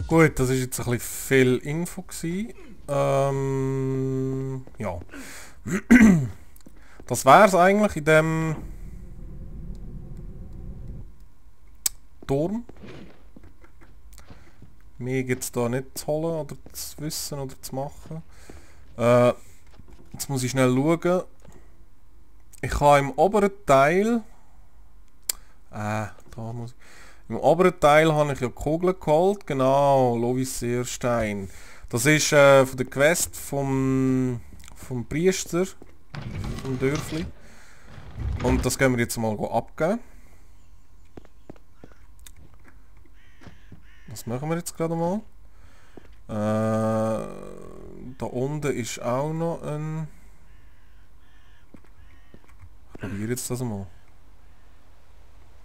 Gut, das ist jetzt ein bisschen viel Info gewesen. Ja. Das wär's eigentlich in dem Turm. Mehr gibt's da nicht zu holen oder zu wissen oder zu machen. Jetzt muss ich schnell schauen. Ich habe im oberen Teil... da muss ich... Im oberen Teil habe ich ja Kugeln geholt. Genau, Lovisierstein. Das ist von der Quest vom Priester, vom Dörfli. Und das können wir jetzt mal abgeben. Das machen wir jetzt gerade mal. Da unten ist auch noch ein... Ich probiere jetzt das mal.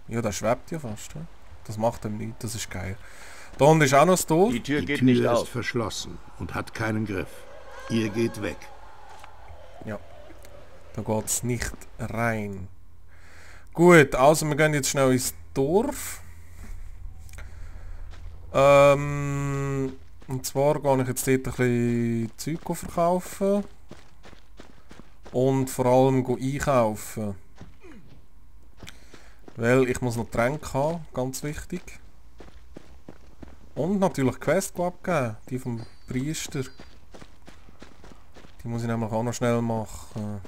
Ja, der schwebt ja fast. He? Das macht ihm nichts, das ist geil. Da unten ist auch noch das Tor. Die Tür geht nicht auf. Die Tür ist verschlossen und hat keinen Griff. Ihr geht weg. Ja. Da geht es nicht rein. Gut, also wir gehen jetzt schnell ins Dorf. Und zwar gehe ich jetzt dort ein bisschen Zeug verkaufen. Und vor allem einkaufen. Weil ich muss noch Tränke haben, ganz wichtig. Und natürlich Quest abgeben, die vom Priester. Die muss ich nämlich auch noch schnell machen.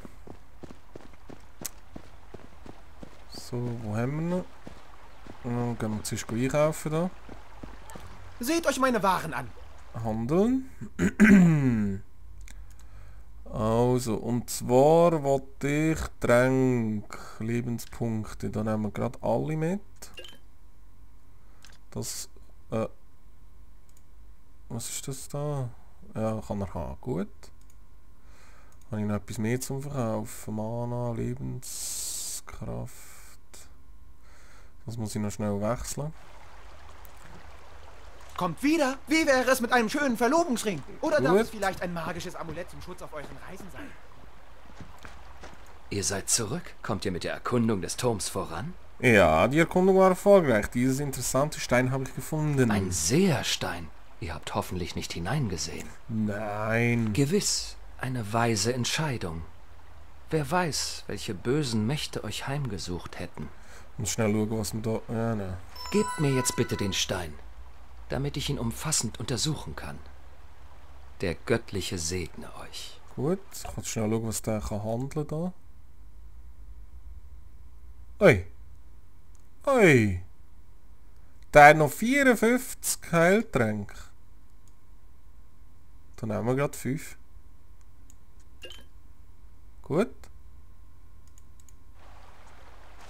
So, wo haben wir noch? Dann gehen wir zuerst einkaufen da. Seht euch meine Waren an. Handeln. Also, und zwar wollte ich Tränke, Lebenspunkte, da nehmen wir gerade alle mit. Das, was ist das da? Ja, kann er haben, gut. Habe ich noch etwas mehr zum Verkaufen? Mana, Lebenskraft. Das muss ich noch schnell wechseln. Kommt wieder? Wie wäre es mit einem schönen Verlobungsring? Oder darf Gut. es vielleicht ein magisches Amulett zum Schutz auf euren Reisen sein? Ihr seid zurück? Kommt ihr mit der Erkundung des Turms voran? Ja, die Erkundung war erfolgreich. Dieses interessante Stein habe ich gefunden. Ein Seherstein. Ihr habt hoffentlich nicht hineingesehen. Nein. Gewiss, eine weise Entscheidung. Wer weiß, welche bösen Mächte euch heimgesucht hätten. Muss schnell schauen, was wir da... Ja, ne. Gebt mir jetzt bitte den Stein, damit ich ihn umfassend untersuchen kann. Der Göttliche segne euch. Gut, ich kann schnell schauen, was der kann handeln da. Oi. Oi. Der hat noch 54 Heiltränke. Dann nehmen wir gerade 5. Gut.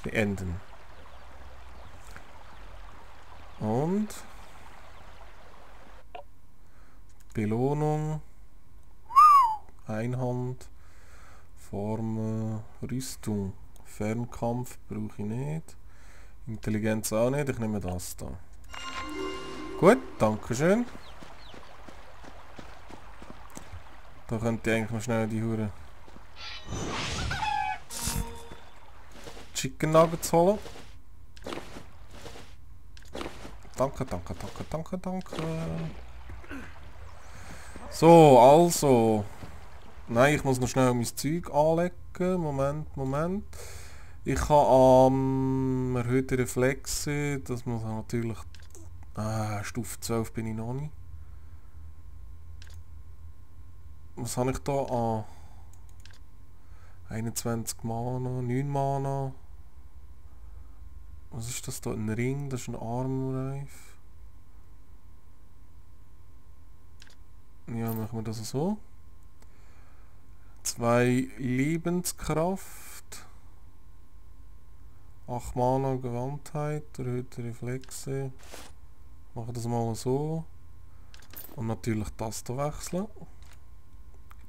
Beenden. Und Belohnung. Einhand. Formen. Rüstung. Fernkampf brauche ich nicht. Intelligenz auch nicht. Ich nehme das da. Gut, danke schön. Da könnt ihr eigentlich noch schnell die Hure Chicken Nuggets holen. Danke, danke, danke, danke, danke. So, also. Nein, ich muss noch schnell mein Zeug anlegen. Moment, Moment. Ich habe erhöhte Reflexe. Das muss natürlich... Stufe 12 bin ich noch nicht. Was habe ich da an? 21 Mana, 9 Mana. Was ist das da? Ein Ring? Das ist ein Armreif. Ja, machen wir das so. 2 Lebenskraft. 8 Mana Gewandtheit, erhöhte Reflexe. Machen das mal so. Und natürlich das hier wechseln.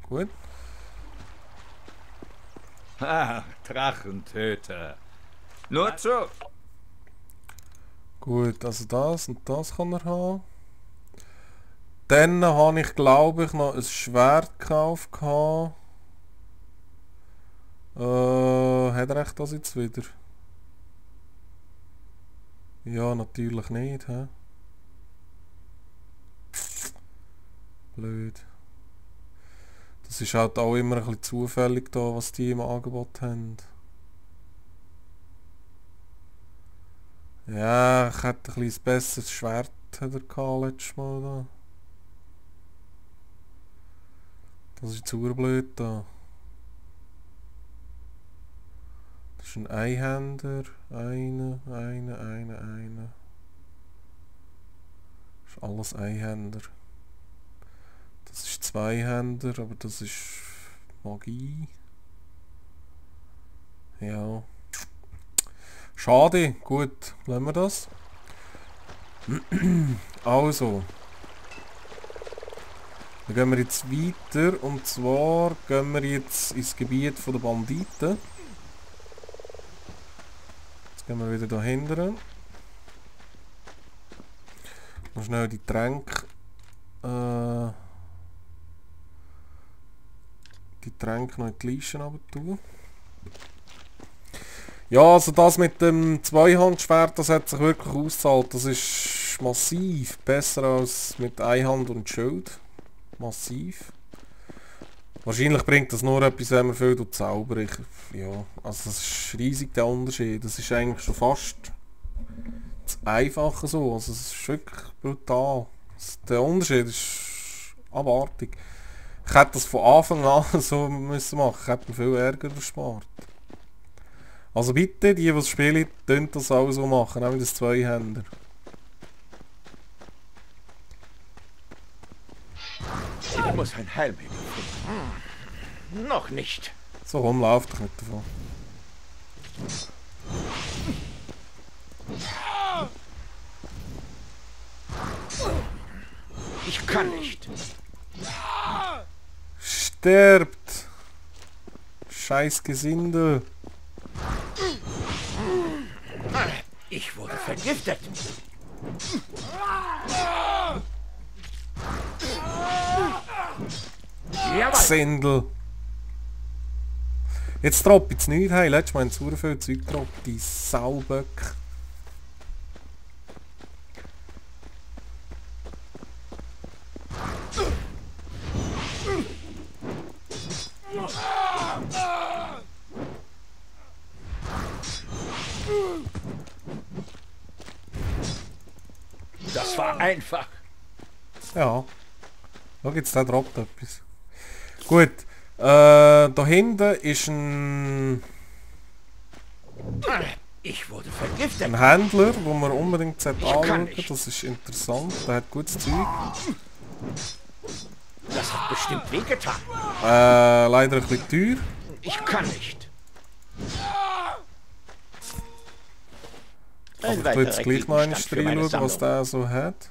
Gut. Ah, Drachentöter. Nur zu. Gut, also das und das kann er haben. Dann habe ich, glaube ich, noch ein Schwert gekauft. Hat er echt das jetzt wieder? Ja, natürlich nicht. He? Blöd. Das ist halt auch immer ein bisschen zufällig da, was die im Angebot haben. Ja, ich hätte ein bisschen besseres Schwert letztes Mal da. Das ist zu blöd da. Das ist ein Einhänder. Einer. Das ist alles Einhänder. Das ist Zweihänder, aber das ist Magie. Ja. Schade. Gut, lassen wir das. Also. Dann gehen wir jetzt weiter, und zwar gehen wir jetzt ins Gebiet der Banditen. Jetzt gehen wir wieder da hinten. Noch schnell die Tränke noch in die Liste runter tun. Ja, also das mit dem Zweihandschwert, das hat sich wirklich ausgezahlt. Das ist massiv besser als mit Einhand und Schild. Massiv. Wahrscheinlich bringt das nur etwas, wenn man viel zaubern. Ja, also das ist riesig der Unterschied. Das ist eigentlich schon fast das Einfache so. Also es ist wirklich brutal. Der Unterschied ist abartig. Ich hätte das von Anfang an so müssen machen. Ich hätte mir viel Ärger erspart. Also bitte, die das spielen, tun das auch so machen, auch mit den Zweihänder. Ich muss ein Heilmittel finden. Noch nicht. So, komm, lauf doch nicht davon. Ich kann nicht. Sterbt! Scheiß Gesindel. Ich wurde vergiftet. Gesindel. Jetzt droppt jetzt nichts. Hey, letztes Mal haben zu viel Zeug gedroppt, die Sauböcke. Das war einfach. Ja. Schau jetzt, da droppt etwas. Gut. Da hinten ist ein Ich wurde vergiftet. Händler, wo man unbedingt anschauen kann sollte. nicht. Das ist interessant. Der hat gutes Zeug. Das hat bestimmt wehgetan. Leider ein bisschen teuer. Ich kann nicht. Aber ich tue jetzt gleich noch einmal reinschauen, was der so hat.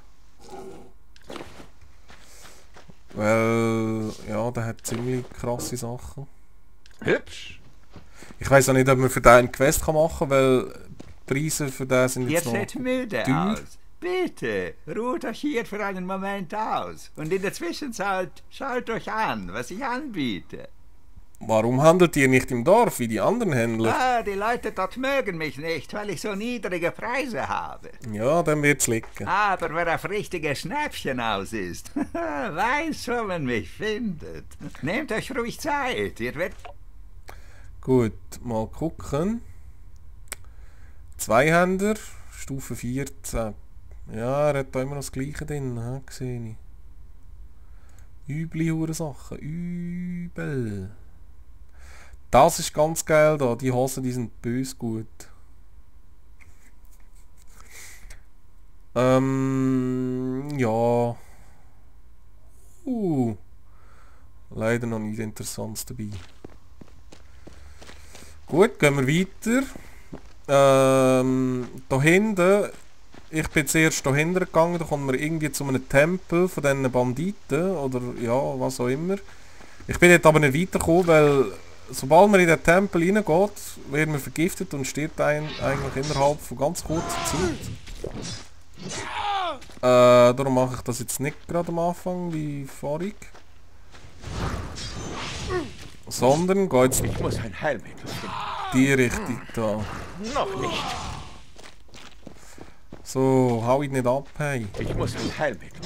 Weil, ja, der hat ziemlich krasse Sachen. Hübsch. Ich weiß auch nicht, ob man für den eine Quest machen kann, weil die Preise für den sind Ihr jetzt noch seht müde teuer. aus. Bitte, ruht euch hier für einen Moment aus. Und in der Zwischenzeit schaut euch an, was ich anbiete. Warum handelt ihr nicht im Dorf wie die anderen Händler? Ah, die Leute dort mögen mich nicht, weil ich so niedrige Preise habe. Ja, dann wird's liegen. Aber wer auf richtige Schnäppchen aus ist, weiß, wo man mich findet. Nehmt euch ruhig Zeit, ihr werdet... Gut, mal gucken. Zweihänder, Stufe 14. Ja, er hat da immer noch das Gleiche drin, ha, gesehen. Üble Hurensachen, übel. Das ist ganz geil da, die Hosen, die sind bös gut. Ja. Leider noch nicht Interessantes dabei. Gut, gehen wir weiter. Da hinten, ich bin zuerst da hinten gegangen, da kommen wir irgendwie zu einem Tempel von diesen Banditen oder ja, was auch immer. Ich bin jetzt aber nicht weitergekommen, weil sobald man in den Tempel reingeht, wird man vergiftet und stirbt eigentlich innerhalb von ganz kurzer Zeit. Darum mache ich das jetzt nicht gerade am Anfang wie vorig. Sondern gehe jetzt Ich muss ein Heilmittel finden. die Richtung da. Noch nicht. So, hau ihn nicht ab, hey. Ich muss ein Heilmittel.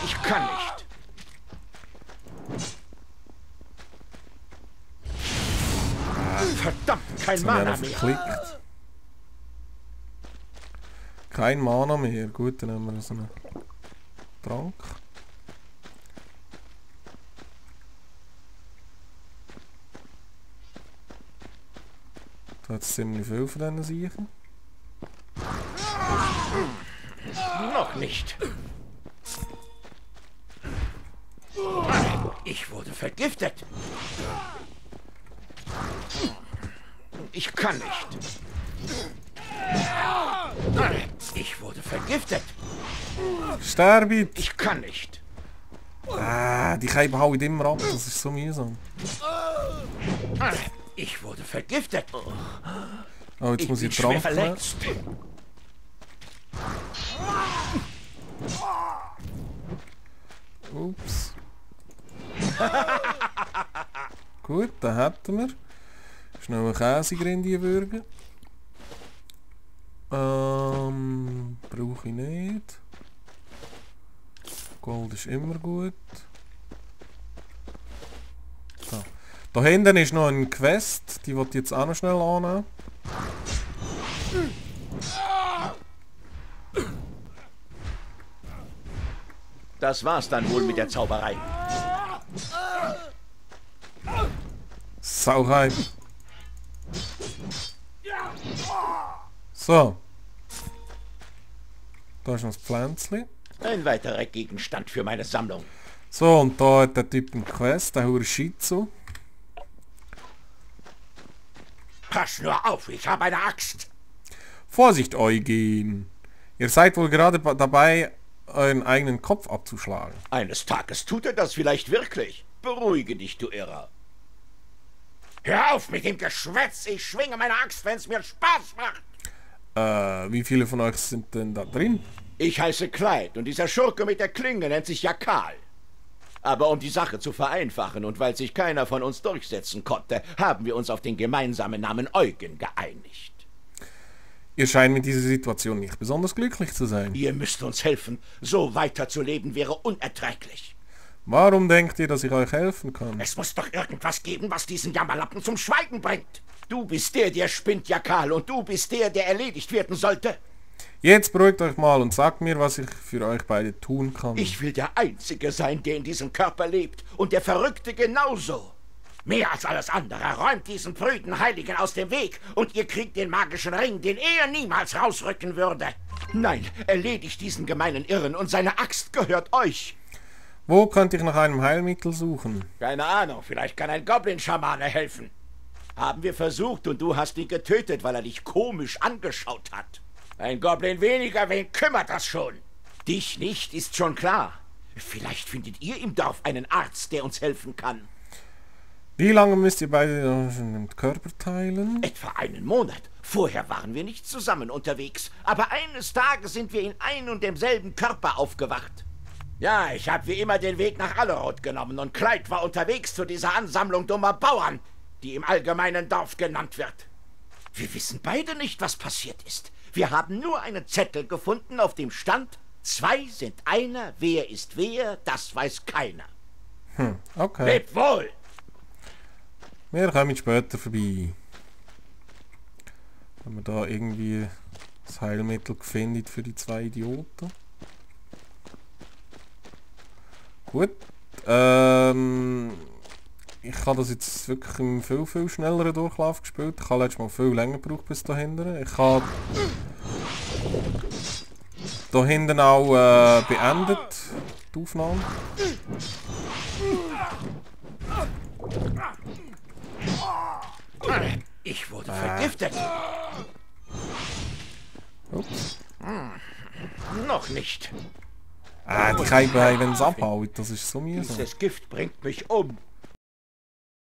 Ich kann nicht. Verdammt, kein Jetzt habe ich Mana einfach mehr. geklickt. Kein Mana mehr. Gut, dann nehmen wir so einen Trank. Da hat es ziemlich viel von diesen Siechen. Noch nicht. Ich wurde vergiftet. Ich kann nicht. Ich wurde vergiftet. Sterbe! Ich kann nicht. Ah, die Käfer hauen immer ab. Das ist so mühsam. Ich wurde vergiftet. Oh, jetzt Ich muss bin ich schwer Trank nehmen. verletzt. Ups. Gut, dann hätten wir. Schnell einen Käsegrindie würgen. Brauche ich nicht. Gold ist immer gut. So. Da hinten ist noch eine Quest, die wollte ich jetzt auch noch schnell annehmen. Das war's dann wohl mit der Zauberei. Sauerei. So. Da ist noch das Pflänzchen. Ein weiterer Gegenstand für meine Sammlung. So, und da hat der Typ eine Quest, der Hurschizu. Pass nur auf, ich habe eine Axt. Vorsicht, Eugen! Ihr seid wohl gerade dabei, euren eigenen Kopf abzuschlagen. Eines Tages tut er das vielleicht wirklich. Beruhige dich, du Irrer. Hör auf mit dem Geschwätz. Ich schwinge meine Axt, wenn es mir Spaß macht. Wie viele von euch sind denn da drin? Ich heiße Clyde und dieser Schurke mit der Klinge nennt sich Jakal. Aber um die Sache zu vereinfachen und weil sich keiner von uns durchsetzen konnte, haben wir uns auf den gemeinsamen Namen Eugen geeinigt. Ihr scheint mit dieser Situation nicht besonders glücklich zu sein. Ihr müsst uns helfen. So weiterzuleben wäre unerträglich. Warum denkt ihr, dass ich euch helfen kann? Es muss doch irgendwas geben, was diesen Jammerlappen zum Schweigen bringt. Du bist der spinnt, Jakal, und du bist der erledigt werden sollte. Jetzt beruhigt euch mal und sagt mir, was ich für euch beide tun kann. Ich will der Einzige sein, der in diesem Körper lebt, und der Verrückte genauso. Mehr als alles andere, räumt diesen prüden Heiligen aus dem Weg, und ihr kriegt den magischen Ring, den er niemals rausrücken würde. Nein, erledigt diesen gemeinen Irren, und seine Axt gehört euch. Wo könnte ich nach einem Heilmittel suchen? Keine Ahnung, vielleicht kann ein Goblin-Schamane helfen. Haben wir versucht, und du hast ihn getötet, weil er dich komisch angeschaut hat. Ein Goblin weniger, wen kümmert das schon? Dich nicht, ist schon klar. Vielleicht findet ihr im Dorf einen Arzt, der uns helfen kann. Wie lange müsst ihr beide den Körper teilen? Etwa einen Monat. Vorher waren wir nicht zusammen unterwegs, aber eines Tages sind wir in ein und demselben Körper aufgewacht. Ja, ich habe wie immer den Weg nach Allerod genommen und Clyde war unterwegs zu dieser Ansammlung dummer Bauern, die im allgemeinen Dorf genannt wird. Wir wissen beide nicht, was passiert ist. Wir haben nur einen Zettel gefunden, auf dem stand: 2 sind einer, wer ist wer, das weiß keiner. Okay. Lebt wohl! Wir kommen später vorbei. Wenn wir da irgendwie das Heilmittel findet für die 2 Idioten. Gut. Ich habe das jetzt wirklich im viel schnelleren Durchlauf gespielt. Ich habe letztes Mal viel länger gebraucht bis da hinten. Ich habe da hinten auch beendet, die Aufnahme. Ich wurde vergiftet. Ups. Noch nicht. Die Käfer, wenn es abhaut, das ist so mühsam. Dieses Gift bringt mich um.